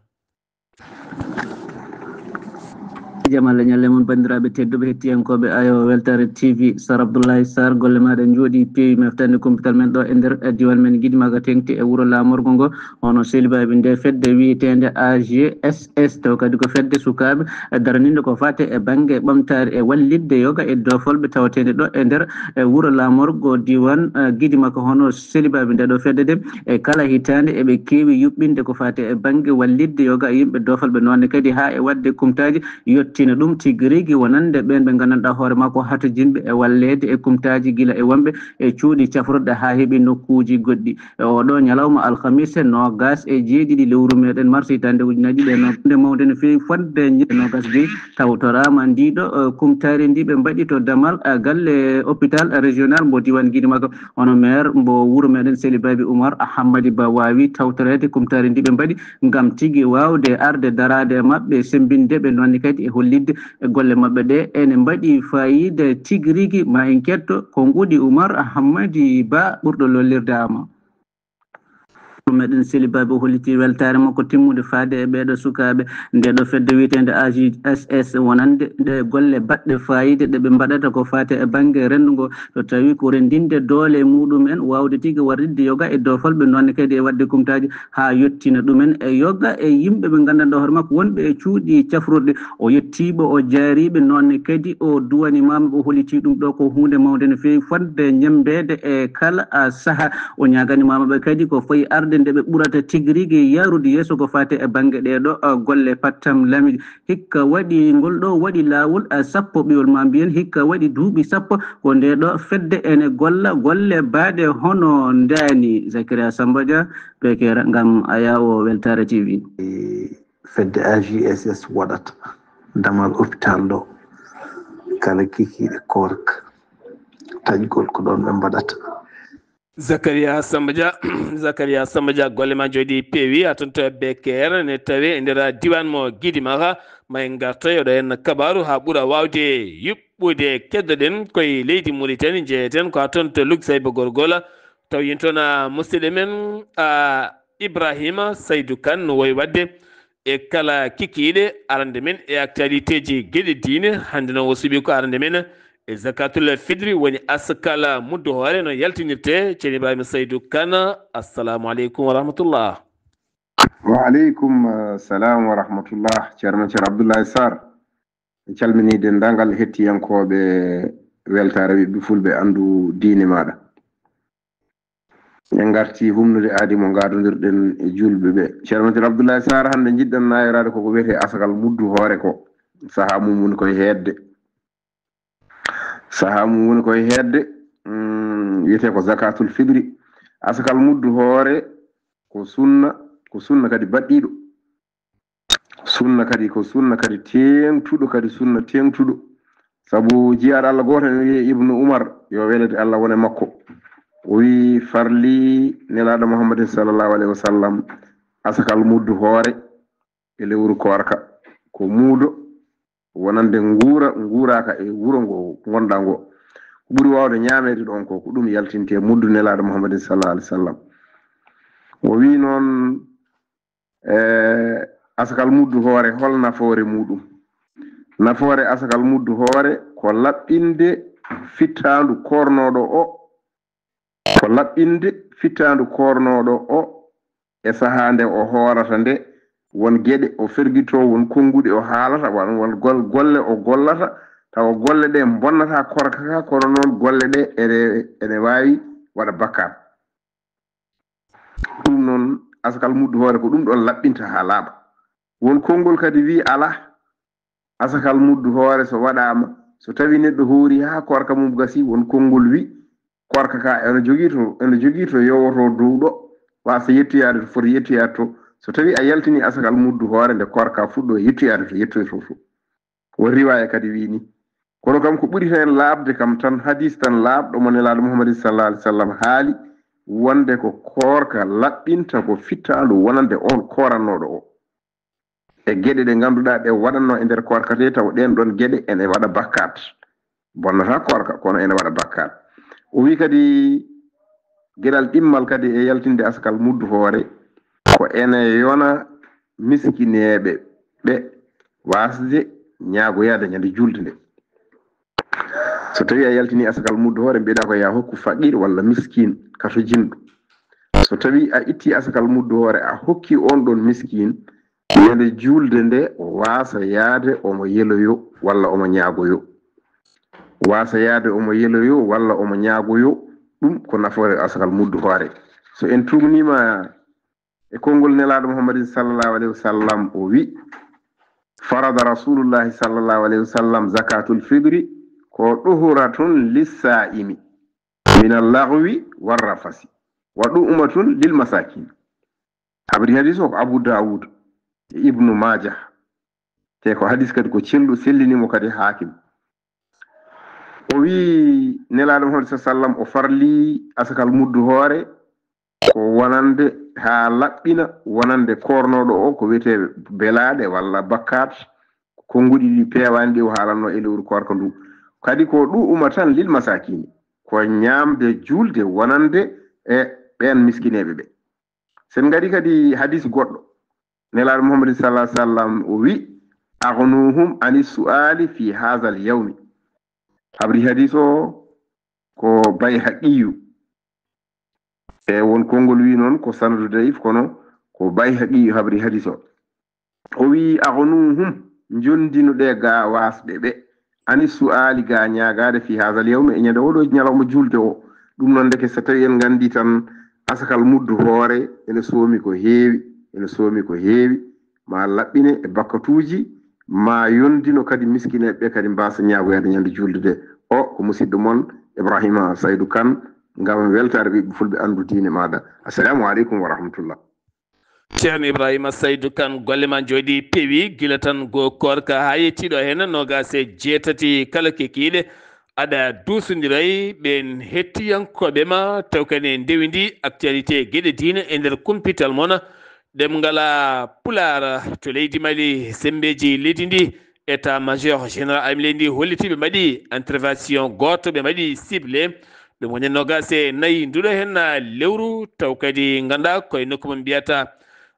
Jam Allah ñalle mon, banndiraaɓe tedduɓe hettiyankooɓe Ayo Weltaare T V. Sar Abdoulaye Sarr, golle maaɗa njooɗi peewi. Meftande kumpital men ɗo e nder, eh, diiwaan men Gidimaga, teeŋti e wuro laamorgo ngo, hono sehilaaɓe nde fedde wiyeteende A G S S, taw kadi ko fedde sukaaɓe, eh, daraniinde ko faati e bannge ɓamtaare e wallitde yoga e doofolɓe tawateende ɗo e nder, eh, wuro laamorgo diiwaan, eh, Gidimaga. Hono sehilaaɓe nde ɗo fedde de, e kala hitaande eɓe keewi yuɓɓinde ko faati e bannge wallitde yoga e yimɓe doofolɓe, noon ne kadi haa e waɗde kumtaaji, yottina ɗum tigi rigi wonande ɓeen ɓe nganndanɗaa hoore makko hatojinɓe e walleede e kumtaaji gila e wonɓe e cuuɗi cafruɗe haa heɓi nokkuuji goɗɗi. E oo ɗoo ñalawma alhamis noogas e jeeɗiɗi lewru meeɗen mars hitaande ujunaaji ɗiɗi e noogas, nde mawnde no feewi fodde ñande noogas joy, tawtoraama ndii ɗoo, eh, kumtaari ndi ɓe mbaɗi to damal, eh, galle hôpital régional mbo diiwaan Gidimaga. Hono maire mbo wuro meeɗen Sehilaaɓe Oumar Ahammadi Ba waawi tawtoreede kumtaari ndi ɓe mbaɗi ngam tigi waawde arde daraade e maɓɓe, semmbinde ɓe, noon ne kadi e hollitde e golle maɓɓe ɗe ene mbaɗi faayiida tigi rigi. Ma en ketto konguɗi Oumar Ahammadi Ba ɓurɗo lollirde ama. Meɗen Sehilaaɓe holliti weltaare makko timmude faade e ɓeeɗo sukaaɓe. Nde ɗo fedde wiyeteende A G S S wonande ɗe golle baɗɗe faayiida ɗe ɓe mbaɗata ko faati e bannge renndo ngo, so tawii ko renndinde doole muɗum en, waawde tigi warritde yoga e doofolɓe, noon ne kadi e waɗde kumtaaji haa yottina ɗumen e yoga e yimɓe ɓe nganndanɗaa hoore makko wonɓe e cuuɗi cafrorɗi. O yettii ɓe, o jaarii ɓe, noon ne kadi o duwanii ma ɓe, o hollitii ɗum ɗoo ko huunde mawnde no feewi fodde ñemmbeede e kala, a, sahaa. O ñaaganii ma ɓe kadi ko fayi arde nde ɓe ɓurata tigi rigi yahrude yeeso ko faati e bannge ɗee ɗoo, a, golle pattam lamiiɗi. Hikka waɗi ngol ɗoo, waɗi laawol, a, sappo ɓiwol ma mbiyen, hikka waɗi duuɓi sappo ko ndee ɗoo fedde ene golla golle baaɗe hono ndaani. Zakaria Samba Dia, Pekera, ngam Ayo Weltaare T V. Fedde A G S S waɗata damal hôpital ɗo kala kikiiɗe koorka, taƴgol ko ɗoon ɓe mbaɗata. Zakaria Samba Dia, Zakaria Samba Dia, golle ma jooɗi peewi. Ha toon to B K R ne tawi e nder diwan mo Gidimaka. Ma en ngartoy oɗo en kabaaru ha ɓura waawde yuɓɓude. Keddoɗen koye leydi Mauritanie, njeyeten ko ha toon to Luksayba Gorgola. Taw yen toon, a, musidɗo men, a, Ibrahima Saydou Kane no woyi waɗde e kala kikiiɗe arande men e actualitéji geɗe diine. Hannde noon o suɓi ko arande men e zakatul fitri, woni askal muddu hoore no yaltinirte. Ceerno Ibrahima Saydou Kane, assalamu aleykum wa rahmatullah. Wa aleykum, eh, salam wa rahmatullah. Ceerno, Ceerno Abdoulaye Sarr, en calmini denndaangal hettiyankooɓe Weltaare Ɓiɓɓe Fulɓe Anndu Diine Maaɗa. En ngarti humnude aadi mo ngaadondirɗen e juulɓe ɓe. Ceerno Matiiɗo Abdoulaye Sarr, hannde njiɗɗen naayoraade koko wiyetee asakal muddu hoore ko. Sahaa mum woni koye heedde. Sahaa mum woni koye heedde, mm, wiyetee ko zakatul fitri. Asakal muddu hoore ko sunna, ko sunna kadi baɗɗiiɗo. Sunna kadi ko sunna kadi teeŋtuɗo, kadi sunna teeŋtuɗo. Sabu jiyaaɗo Allah gooto ene wiyee Ibnu Umar, yo welede Allah wone makko. O wii farli Nelaaɗo Muhammadin sallallahu alayhi wa sallam asakal muddu hoore e lewru koorka. Ko muudo wonande nguura, nguuraaka e wuro ngo ngonɗaa ngo. Ko ɓuri waawde ñaameede ɗoon ko, ko ɗum yaltintee muddu Nelaaɗo Muhammadin sallallahu alayhi wa sallam. O wii noon, eh, asakal muddu hoore, hol nafoore muuɗum? Nafoore asakal muddu hoore ko laɓɓinde fittaandu koornooɗo o, ko laɓɓinde fittaandu koornooɗo o e sahaa nde o hoorata nde, won geɗe o fergitoo, won konnguɗi o haalata, won, won gol-, golle o gollata, tawa golle ɗe mbonnataa koorka ka, kono noon golle ɗe ene, ene waawi waɗa bakkaat. Ɗum noon, asakal muddu hoore ko ɗum ɗoon laɓɓinta haa laaɓa. Won konngol kadi wii alaa, asakal muddu hoore so waɗaama, so tawii neɗɗo hoori haa koorka mum gasi, won konngol wii koorka ka ene jogii to, ene jogii to yowotoo dow ɗo, waasa yettoyaade to foti yettoyaade to. So tawii a yaltinii asakal muddu hoore nde koorka fuɗɗoo yettoyaade to yettoytoo to. Won riwaaya kadi wii ni. Kono kam ko ɓuri heen laaɓde kam tan, hadiis tan laaɓɗo mo Nelaaɗo Muhammadin sallallahu alayhi wa sallam haali wonde ko koorka laɓɓinta ko fittaandu wonande oon koorannooɗo o. E geɗe ɗe ngannduɗaa ɗe waɗatnoo e nder koorka ɗe, tawa ɗeen ɗoon geɗe ene waɗa bakkaat. Bonnataa koorka, kono ene waɗa bakkaat. O wii kadi geɗal ɗimmal kadi e yaltinde asakal muddu hoore, ko ene yona miskineeɓe ɓe waasde ñaagoyaade ñande juulde nde. So tawii a yaltinii asakal muddu hoore, mbiɗa ko yaa hokku faqiir walla miskiin katojinɗo. So tawii a ittii asakal muddu hoore, a hokki oon ɗoon miskiin, ñande juulde nde o waasa yaade omo yeloyo walla omo ñaagoyo. Waasa yaade omo yeloyo walla omo ñaagoyo, ɗum ko nafoore asakal muddu hoore. So en tuugniima e konngol Nelaaɗo Muhammadin sallallahu alayhi wa sallam, o wi, farada Rasulullahi sallallahu alayhi wa sallam zakatul fitri ko ɗuhuratun lissaa'imi minal laghwi war rafasi wa ɗu'matun lil masakin. Habri hadiis o ko Abu Dawud e Ibnu Maajah. Te ko hadiis kadi ko celluɗo, sellini mo kadi Haakim. O wii Nelaaɗo Muhammad sallallahu alayhi wa sallam o farli asakal muddu hoore ko wonande haa laɓɓina wonande koornooɗo o ko wiyetee belaaɗe walla bakkaat, konnguɗi ɗi peewaani ɗi o haalatnoo e lewru koorka ndu. Kadi ko ɗu'umatan lil masaakiini, ko ñaamde juulde wonande e ɓeen miskineeɓe ɓe. Sen ngari kadi hadiis goɗɗo, Nelaaɗo Muhammadin sallallahu alayhi wa sallam o wi, "Aghnuhum ani su'ali fi haazal yawmi." Habri hadiis o ko Bayhaqiyu. E won konngol wi noon ko sanadu da'if, kono ko Bayhaqiyu habri hadiis o. O wi, "Aghnuhum, njondinu ɗe gaa waasɓe ɓe. Ani su'aali gaa ñaagaade fi haazal yawmi, e ñande oɗo ñalawma juulde o." Ɗum noon ndeke so tawi en nganndi tan asakal muddu hoore ene soomi ko heewi, ene soomi ko heewi, ma laɓɓine e bakkatuuji, ma yondino kadi miskineeɓe ɓe kadi mbaasa ñaagoyaade ñande juulde de. O ko musidɗo mon Ibrahima Saydu Kan, ngam weltaare ɓiɓɓe fulɓe anndu diine maaɗa. Assalamu aleykum wa rahmatullah. Ceerno Ibrahima Saydu Kan, golle ma njooɗi peewi, gila tan go koorka haa yettiiɗo heen noogaas e jeetati kala kekiiɗe. Aɗa duusondiray ɓeen hettiyankooɓe ma, taw kadi ndewindi actualité geɗe diine e nder kumpital mon. Ɗemngal Pulaar to leydi Mali, semmbeeji leydi ndi, état major général armée leydi ndi holliti ɓe mbaɗi intervention gooto, ɓe mbaɗi cible. Ɗum woni noogaas e nayi nduɗo heen lewru, taw kadi nganndaa koye nokku mo mbiyata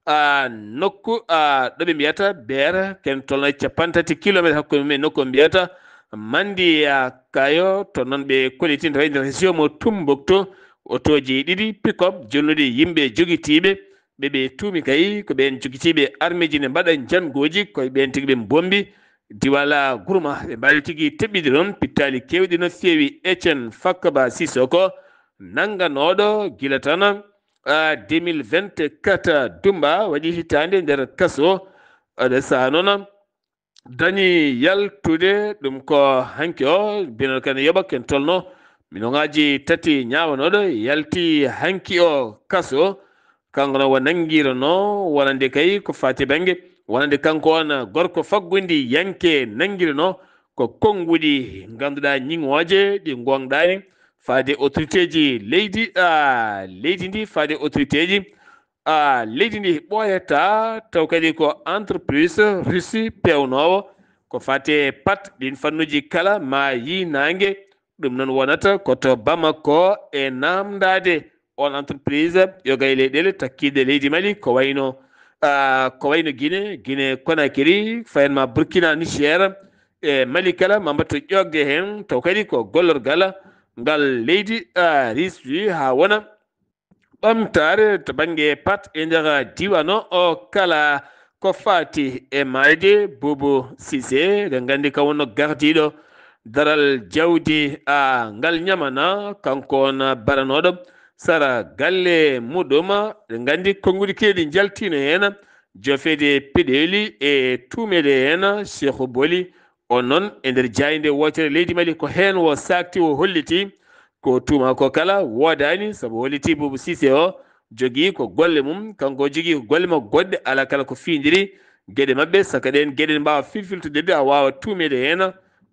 a nokku a ɗo ɓe mbiyata Beer, ken tolno e capanɗe tati kilometre hakkunde mum e nokku mbiyata Mandi a Kayo. To noon ɓe kollitinta e nder région mo Tumbuktu, otooji ɗiɗi pick-up jonnuɗi yimɓe jogitiiɓe, ɓe ɓe tuumi kay ko ɓeen jogitiiɓe armeeji ne mbaɗa njannguuji, koye ɓeen tigi ɓe mbombi. Diwala Gurma ɓe mbaali tigi teɓɓiɗi ɗoon, pittaali keewɗi no feewi. Etienne Fakaba Sissoko, nannganooɗo gila tan a deux mille vingt-quatre Dumba waɗi hitaande nder kaso. Aɗa saha noon dañi yaltude ɗum ko hanki o, binol kan yoɓa ken tolno miliyonaaji tati ñaawanooɗo yalti hanki o kaso. Kanko noon o nanngiranoo wonande kay ko faati bannge wonande kanko on gorko faggundi yanke nanngiranoo ko konnguɗi ngannduɗaa ñiŋooje ɗi ngoongɗaani faade autorité ji leydi a leydi ndi, faade autorité ji a leydi ndi ɓooyata taw kadi ko entreprise Russie peewnoowo ko faate pat ɗin fannuuji kala ma yii naange. Ɗum noon wonata ko to Bamako e naamndaade on entreprise yoga e leyɗeele takkiiɗe leydi Mali ko wayno a ko wayno Guinée, Guinée Conakry, fayen ma Burkina, Niger e Mali kala ma mbattu ƴoogde heen taw kadi ko gollorgal ngal leydi a Russie haa wona ɓamtaare to bannge pat e nder diiwaan o kala ko faati e maayde Bobo Cissé. Eɗen nganndi kam wonno gardiiɗo daral jawdi a ngal ñamana, kanko on baranooɗo sara galle muɗum. Eɗen nganndi konnguɗi keewɗi njaltiino heen, jofeede peɗeeli e tuumeede heen Cheikhou Boli. On noon e nder jaaynde wootere leydi Mali ko heen o saakti o holliti ko tuuma ko kala woodaani sabu holliti Bobo Cissé o jogii ko golle mum, kanko o jogii ko golle makko goɗɗe alaa kala ko fiindiri geɗe maɓɓe, saka ɗeen geɗe ne mbaawa filfiltodirde a waawa tuumeede heen.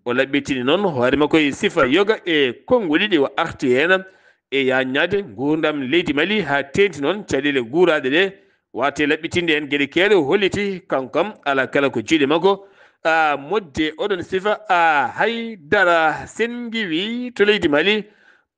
O laɓɓitini noon hoore makko e sifa yoga e konnguɗi ɗi o arti heen e yaajnaade nguurndam leydi Mali haa teeŋti noon caɗeele guuraaɗe ɗe. Waɗde laɓɓitinde heen geɗe keewɗe, o holliti kanko kam alaa kala ko juuɗe makko a moƴƴi oɗon sifa a hay dara. Sen ngiwii to leydi Mali,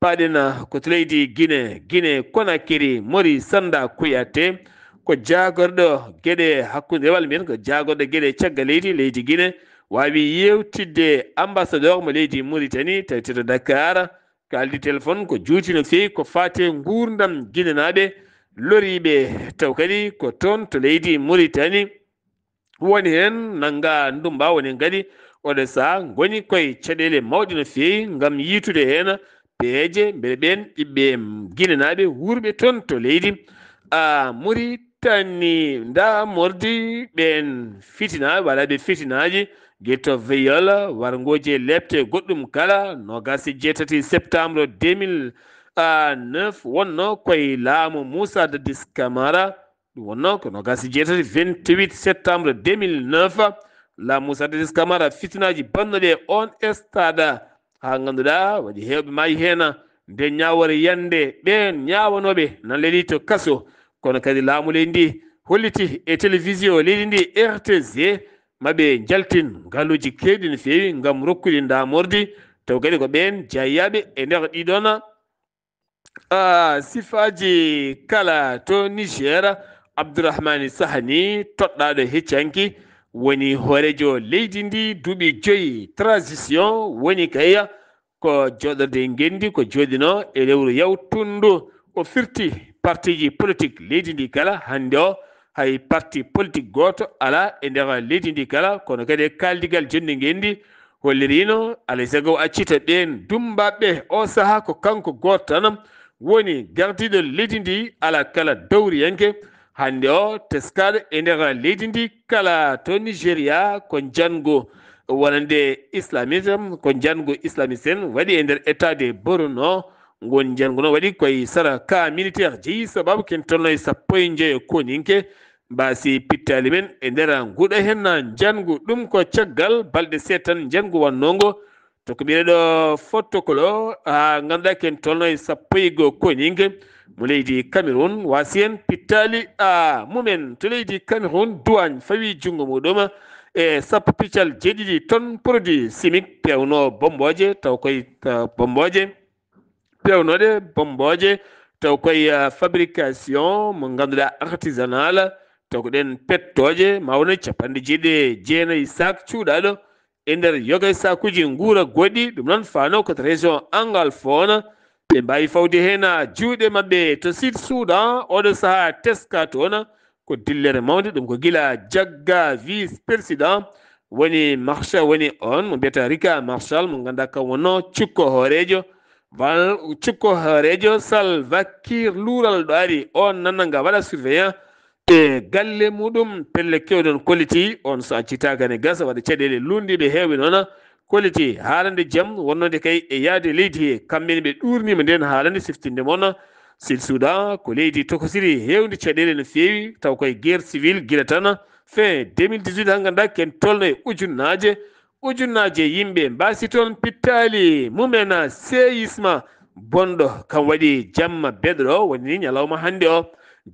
paaɗen ko to leydi Guinée, Guinée Conakry, Mori Sanda Kouyaté ko jaagorɗo geɗe hakkunde rewal mbiyen ko jaagorɗo geɗe caggal leydi, leydi Guinée waawi yeewtidde ambassadeur mo leydi Mauritanie tawetee to Dakar. Kaaldi téléphone ko juuti no feewi ko faati e nguurndam Ginenaaɓe loriiɓe taw kadi ko toon to leydi Mauritanie woni heen nannga ndummba woni kadi oɗo saha ngoni koye caɗeele mawɗe no feewi ngam yiitude heen peeje mbele ɓeen ɓiɓɓe Ginenaaɓe wuurɓe toon to leydi a Mauritanie. Tani ndaamordi ɓeen fitina wala ɓe fitinaaji gila to viol warngooji e lepte goɗɗum kala noogaas e jeetati septembre deux mille neuf wonno koye laamu Moussa Dadis Camara. Ɗum wonno ko noogaas e jeetati vingt-huit septembre deux mille neuf laamu Moussa Dadis Camara fitinaaji bannoɗe on stade haa ngannduɗaa waɗi heewɓe maayi heen nde ñaawoore yande ɓeen ñaawanooɓe nan leli to kaso. Kono kadi laamu leydi ndi holliti e télévision leydi ndi R T C maɓe njaltin ngaluuji keewɗi no feewi ngam rokkude ndaamordi taw kadi ko ɓeen jeyaaɓe e nder ɗiɗon a sifaaji kala to Niger. Abdourahmane Sahani toɗɗaaɗo heccanki woni hooreejo leydi ndi duuɓi joyi transition woni kay ko jooɗorde ngenndi ko jooɗino e lewru yawtundu o firti partiji politique leydi ndi kala hannde o hay parti politique gooto alaa e nder leydi ndi kala kono kadi e kaaldigal jonnde ngenndi holliriino alay sago o accita ɓeen dummbaaɓe o sahaa ko kanko gooto tan woni gardiiɗo leydi ndi alaa kala dowriyanke hannde o teskaaɗo e nder leydi ndi kala to Nigeria ko njanngu wonande islamisme ko njanngu islamiste en waɗi e nder état de Borno. Ngon njanngu noon waɗi koye sara ka militaire jeyi sababu ken tolno e sappo e njoyo koninke mbaasi pittaali men e nder nguɗo heen njanngu ɗum ko caggal balɗe seeɗa tan njanngu wannongo To ko ɓireɗo fotokolo, a, ngannduɗaa ken tolno e sappo e goo koninke mo leydi Cameroun, wasi en pittaali, a, mumen to leydi Cameroun, duwaañ fawi junngo muɗum e sappo piccal jeeɗiɗi ton produit chimique, peewno bomboje, taw koy, a, bomboje, peewnoɗe bomboje, taw koy, a, fabrication mo ngannduɗaa artisanal, taw ko ɗen pettooje, ma wona capanɗe jeeɗiɗi e jeenayi sac cuuɗaaɗo, e nder yoga e sakuuji nguura goɗɗi, ɗum noon faano ko to région Angalfo, ɓe mbaawi fawde heen juuɗe maɓɓe to Sud Soudan, oɗo sahaa teska toon ko dillere mawnde, ɗum ko gila jagga vice président woni Marshal, woni on mo mbiyata Rika Marshal, mo ngannduɗaa kam wonno cukko hooreejo, wal cukko hooreejo Salva Kiir luural ɗo ari, on nanna nga waɗa surveillant e galle muɗum, pelle kewɗon kolliti, on so accitaaka ne gasa waɗa caɗeele lunndiiɓe heewɓe noon kolliti. Haalande jam wonnode kay e yahde leydi he, kamɓe ne ɓe ɗuurniima nden haalande siftinde mon. Sud Soudan ko leydi tokosiri heewndi caɗeele no feewi, taw koye guerre civile gila tan fin deux mille dix-huit, haa ngannduɗaa ken tolno e ujunnaaje, ujunnaaje yimɓe mbaasi toon pittaali mumen. Seyisma bonɗo kam waɗi jamma beɗo ɗo, woni ni ñalawma hannde o,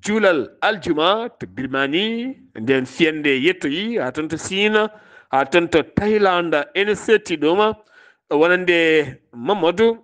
juulal aljuma to Birmanie, nden fiyande yettoyi haa toon to Siina, haa toon to Thaïlande, ene setti ɗum. Wonande Mamadou,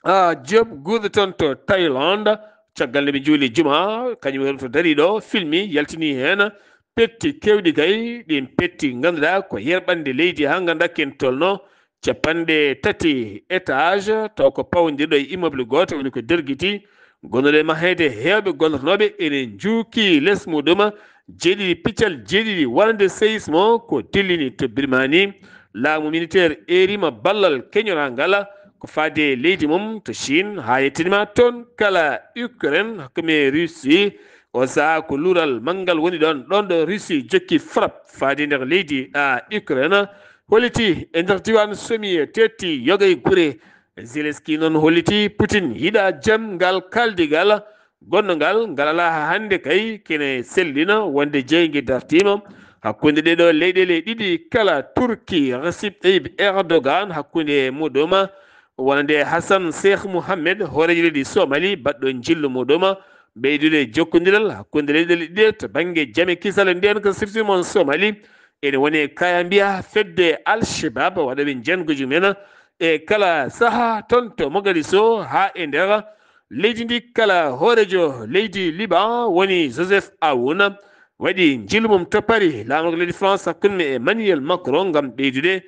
a, Diop guurɗo toon to Thaïlande, caggal nde ɓe juuli juma, kañum woni to dari ɗo, filmi, yaltini heen petti kewɗi kay, ɗin petti ngannduɗaa ko yerɓande leydi haa ngannduɗaa ken tolno capanɗe tati étage, taw ko pawndirɗo e immeuble gooto, woni ko dergiti, gonnoɗo e maheede heewɓe gollotnooɓe ene njuuki les muɗum, jeeɗiɗi piccal jeeɗiɗi wonande seyismo ko dillini to Birmanie. Laamu militaire eerima ballal keñorangal ko faade leydi mum to Chine, haa yettinima toon kala Ukraine, hakkunde Russie. O sahaa ko luural manngal woni ɗon, ɗon ɗo Russie jokki frappe faade nder leydi, a, Ukraine. Holliti e nder diiwaan Sumy, teetti yoga e gure. Zelensky noon holliti Putin yiɗa jam ngal kaldigal. Gonngal ngal alaa haa hannde kay kene sellina wonde jeynge dartiima hakkunde ɗee ɗoo leyɗeele ɗiɗi kala, Turki, Recep Tayyip Erdogan hakkunde muɗum, wonande Hassan Sheikh Mohamed, hooreejo leydi Somali, baɗɗo njillu muɗum, ɓeydude jokkondiral hakkunde leyɗeele ɗiɗi to bannge jam e kisal, ndeen ko sirti mon Somali, ene woni kaya mbiya fedde Al-Shabab, waɗa ɓe njannguji men e kala saha toon to Mogadisho haa e nder leydi ndi kala. Hooreejo leydi Liban woni Joseph Aoun, waɗi njillu mum to Paris, laamorgo leydi France hakkunde mum e Emmanuel Macron ngam ɓeydude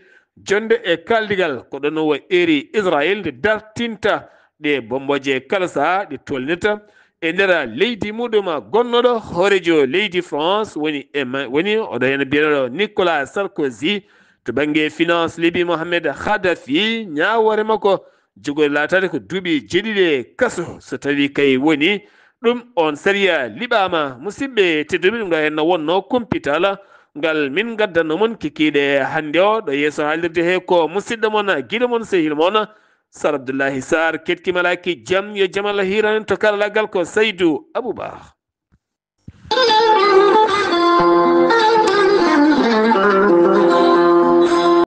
jonnde e kaaldigal. Ko ɗoon o eri Israel nde dartinta ɗe bomboje kala saha ɗe tolnirta e nder leydi muɗum. Gonnoɗo hooreejo leydi France woni e ma-, woni oɗo heen biyeteeɗo Nicolas Sarkozy. To bannge finance, Libi Mohamed Khadafi, ñaawoore makko jogori laataade ko duuɓi jeeɗiɗi e kaso, so tawii kay woni ɗum, on sariya liɓaama. Musidɓe tedduɓe, ɗum ɗo heen no wonno kumpital ngal min ngaddanno mon kikiiɗe hannde o. Ɗo yeeso haalirde he ko musidɗo mon, giɗo mon, sehil mon, Sar Abdullahi Sar, ketki malaaki jam, yo jam Allah hiiran en, to karallagal ko Saydu Abubakar.